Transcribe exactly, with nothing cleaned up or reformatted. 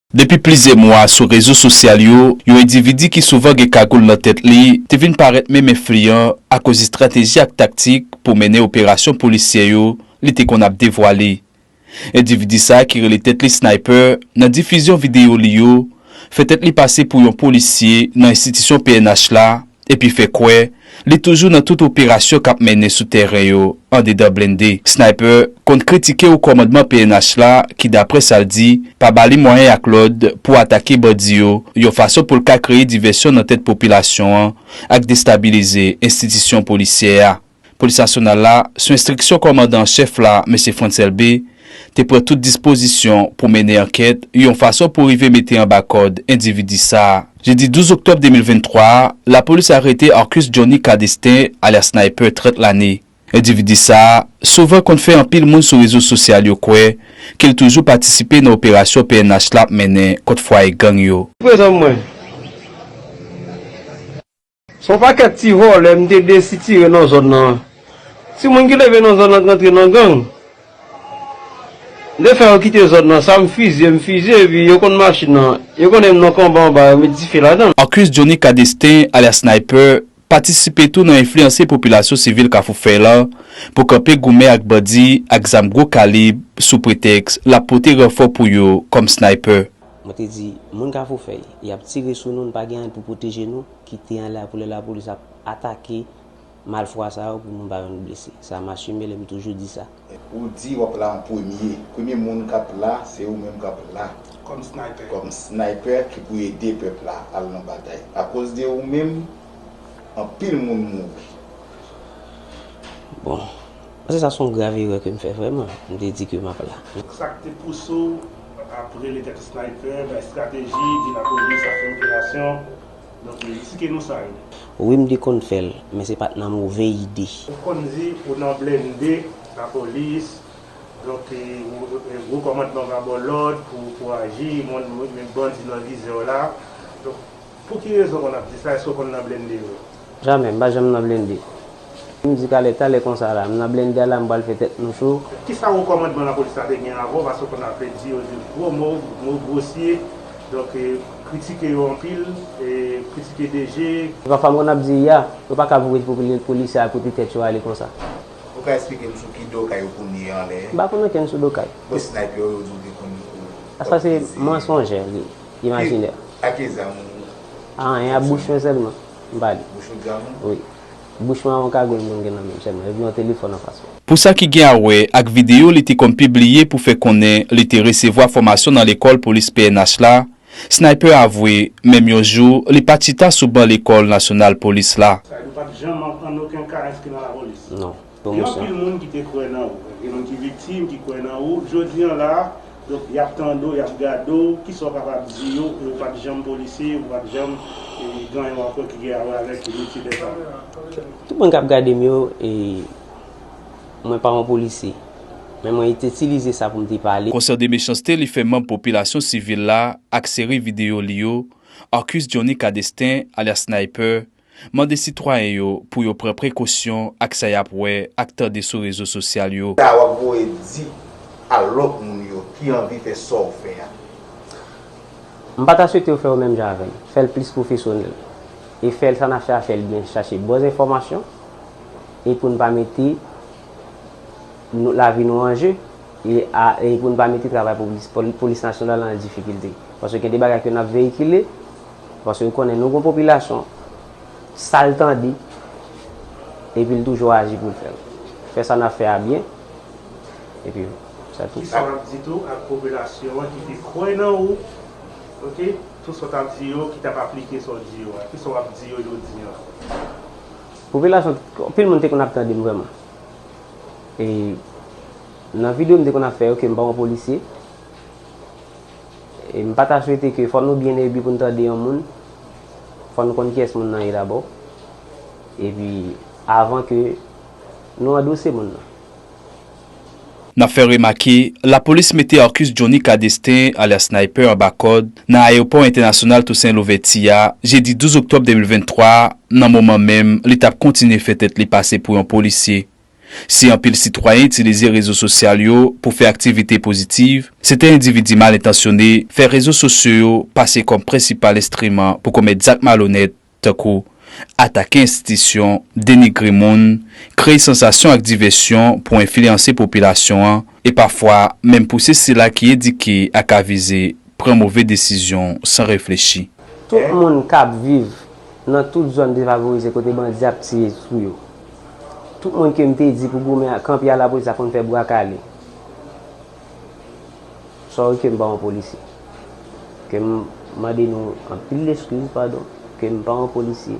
Depi plizyè mwa, sou rezo sosyal yo, yon endividi ki souvan gen kagoul nan tèt li te vin parèt menm enfliyan akoz estrateji ak taktik pou mennen operasyon polisyè yo li te konn ap devwale. Endividi sa a ki rele tèt li Sniper, nan difizyon videyo li yo, fè tèt li pase pou yon polisye nan enstitisyon P N H la, epi fè kwè li toujou nan tout operasyon k ap mennen sou tèren yo, andedan blende. Sniper konn kritike wo kòmandman P N H la, ki, daprè sa l di, pa ba li mwayen ak lòd pou atake bandi yo, yon fason pou l ka kreye divèsyon nan tèt popilasyon an ak destabilize enstitisyon polisyè a. Polis nasyonal la, sou enstriksyon kòmandan an chèf la, mesye Frantz Elbé, te pran tout dispozisyon pou mennen ankèt yon fason pou rive mete anba kòd endividi sa a. Jedi douz oktòb de mil venntwa a, lapolis arete Arcus Johnny Cadestin, alyas Sniper, trant lane. Endividi sa a souvan konn fè anpil moun sou rezo sosyal yo kwè ke l toujou patisipe nan operasyon P N H la ap mennen kont fwaye gang yo. Prezan mwen. Se yon pakèt ti vòlè m te desitire nan zòn nan. Timoun ki leve nan zòn nan k rantre nan gang. M te fè yo kite zòn nan, sa m fizye, m fizye, epi yo konn machin nan. Yo konnen m nan konba anba, yo met dife ladan l. Arcus Johnny Cadestin, alyas Sniper, patisipe tou nan enfliyanse popilasyon sivil Kafou Fèy la pou kanpe goumen ak bandi ak zam gwo kalib sou pretèks l ap pote ranfò pou yo kòm sniper. Mwen te di, moun Kafou Fèy, y ap tire sou nou, nou pa gen anyen pou pwoteje nou, kite anlè pou lè lapolis ap atake malfwa sa yo pou nou pa jwenn blese. Sa m asime, lè m toujou di sa. Ou di w ap la an premye. Premye moun k ap la, se ou menm k ap la. Kòm sniper. Kòm sniper ki pou ede pèp la al nan batay. Akoz de ou menm, anpil moun mouri. Bon, paske sa se yon grav erè ke m fè vrèman. M te di ke m ap la. Sa k te pouse w ap rele tèt ou sniper, bay estrateji, di lapolis ap fè operasyon? Donk, eksplike nou sa, wi. Wi, m te konn fè l, men se pa t nan move ide. Ou konn di ou nan blende lapolis, donk, e, ou, e, gwo kòmandman va ba w lòd pou, pou aji, men, men bandi nan vizè w la. Donk, pou ki rezon w konn ap di sa? Èske w konn nan blende yo? Jamè, m pa janm nan blende. M di talè, talè konsa la, m nan blende a la, m pral fè tèt nou cho. Kisa wo kòmandman lapolis la te gen avè w? Paske w konn ap di yo de gwo mo, mo gwosye, donk, e, kritike yo anpil, e, kritike D G. Pafwa m konn ap di, ya, yo pa ka voye pou poli-, polisye a pote tèt yo ale konsa. Ou ka eksplike m sou ki do kay ou konn ye anlè? M pa konn okenn sou do kay. Bon, sniper yo, yo di w te konn. A, sa se mansonjè, li, imajinè. Ak ki zam ou? A, anyen, a bouch mwen sèlman, m pale. Bouch ou zam ou? Wi. Bouch mwen a yon kagoul m konn gen nan men m sèlman, epi yon telefòn anfas mwen. Pou sa ki gen a wè ak videyo li te konn pibliye pou fè konnen li te resevwa fòmasyon nan lekòl polis P N H la, Sniper avwe, menm yon jou, li pa t chita sou ban lekòl nasyonal polis la. Sa vle di ou pa t janm an, an okenn ka enskri nan lapolis? Non, pwomosyon. Gen anpil moun ki te kwè nan ou. Gen moun ki viktim, ki kwè nan ou. Jodi a la, donk, y ap tande w, y ap gade w. Kisa w kapab di yo, ou pa t janm polisye, ou pa t janm, e, gen yon rapò ki gen a wè avèk metye dè zam? Tout moun k ap gade m yo, e, mwen pa yon polisye. Men mwen te itilize sa pou m te pale. Konsèy de mechanste li fè manm popilasyon sivil la ak seri videyo li yo, Arcus Johnny Cadestin, alyas Sniper, mande sitwayen yo pou yo pran prekosyon ak sa y ap wè ak tande sou rezo sosyal yo. Sa w ap voye di a lòt moun yo ki anvi fè sa w fè a. M pa ta swete yo fè yo menm jan avè m. Fè l plis pwofesyonèl. E fè l sa n ap fè a, fè l byen, chache bon enfòmasyon. E pou n pa mete nou, lavi nou an je. E a, e pou n pa mete travay polis, poli-, polis nasyonal la an difikilte. Paske gen de bagay ke n ap veyikile, paske yo konnen nou gon popilasyon, sa l tande, epi l toujou aji pou l fè l. Fè sa n ap fè a byen, epi se tou. Kisa w ap di tou ak popilasyon an ki te kwè nan ou, oke, tout sa w t ap di yo, ki t ap aplike sa w di yo a? Kisa w ap di yo jodi a? Popilasyon, anpil moun te konn ap tande m vrèman. E nan videyo m te konn ap fè yo ke m pa yon polisye. E m pa ta swete ke fò nou byen ebi pou n tande yon moun, fò n konn kiyès moun nan ye dabò. Epi, avan ke nou andouse moun nan. N ap fè remake, lapolis mete Arcus Johnny Cadestin, alyas Sniper, anba kòd nan ayewopò entènasyonal Toussaint Louverture a, jedi douz oktòb de mil venntwa a, nan moman menm li t ap kontinye fè tèt li pase pou yon polisye. Si anpil sitwayen itilize rezo sosyal yo pou fè aktivite pozitiv, sèten endividi mal entansyone fè rezo sosyo yo pase kòm prensipal enstriman pou komèt zak malonèt, tankou atake enstitisyon, denigre moun, kreye sansasyon ak divèsyon pou enfliyanse popilasyon an, e pafwa menm pouse sila ki edike ak avize pran move desizyon san reflechi. Tout moun k ap viv nan tout zòn defavorize kote bandi ap tiye sou yo. Tout moun ke m te di pou goumen kanpe a lapolis la konn fè bwa kale. Sòri ke m pa yon polisye. Ke m mande nou anpil leskiz, padon, ke m pa yon polisye.